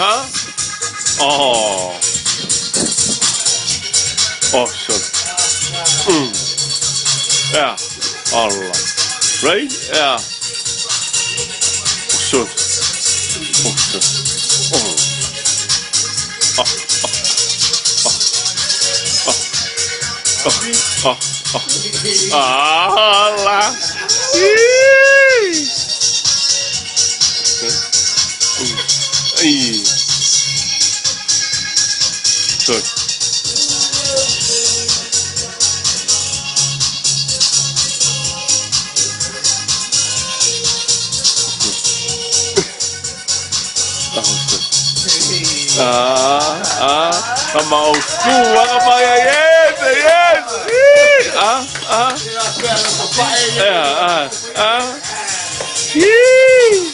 Ah. Oh. Oh, so. Ja. Allah. Right? Ja. Oh, so. Oh, so. Oh. Oh. Oh. Oh. Oh. Oh. Oh. Allah. Ih. Ih. So. Ah, ah, kamausku, kamaya, yes, yes. Ah, ah. Ja, ah, ah. Ih.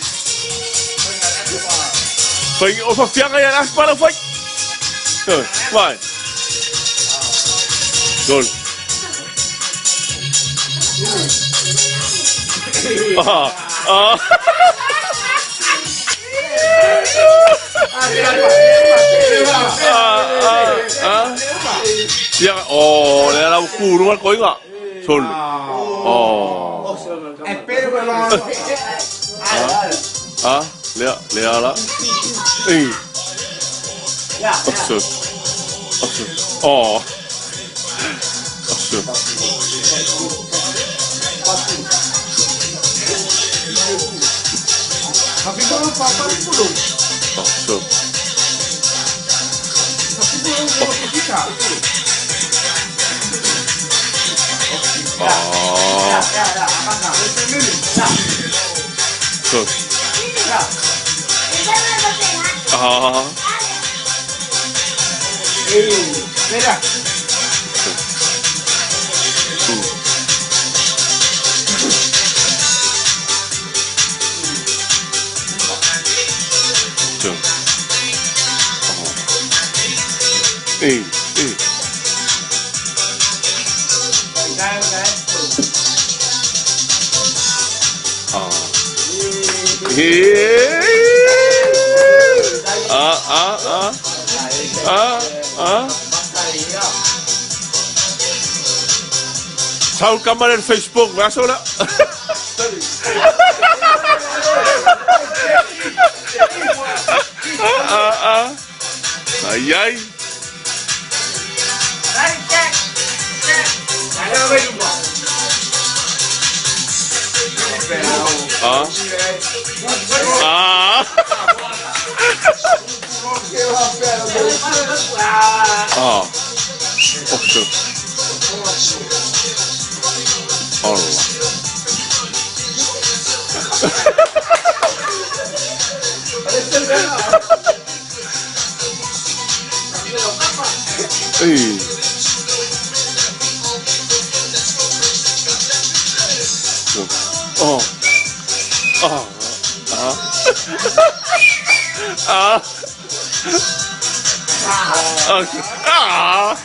Fing, oh, verfiaga yan, ah, parang fight. Vai. Gol. Ah, ah. Ah, ah, ah. Ya, oh, le da kuru al koiga. Sol. Oh. Ah, le le ala. Ei. Oh, so. Oh, so. Oh. Oh, so. Oh, so. Oh. So. Ah. So. Oh. Ei, ei. Ah. Ah, ah, ah. Ah, ah. Saul cámara el Facebook, ¿vas sola? Ah, ah. Ay, ay. Ah. Ah. Ah. Oh, so. Allah. Ei. Oh. Oh. Ah. Ah. Ah. Ah.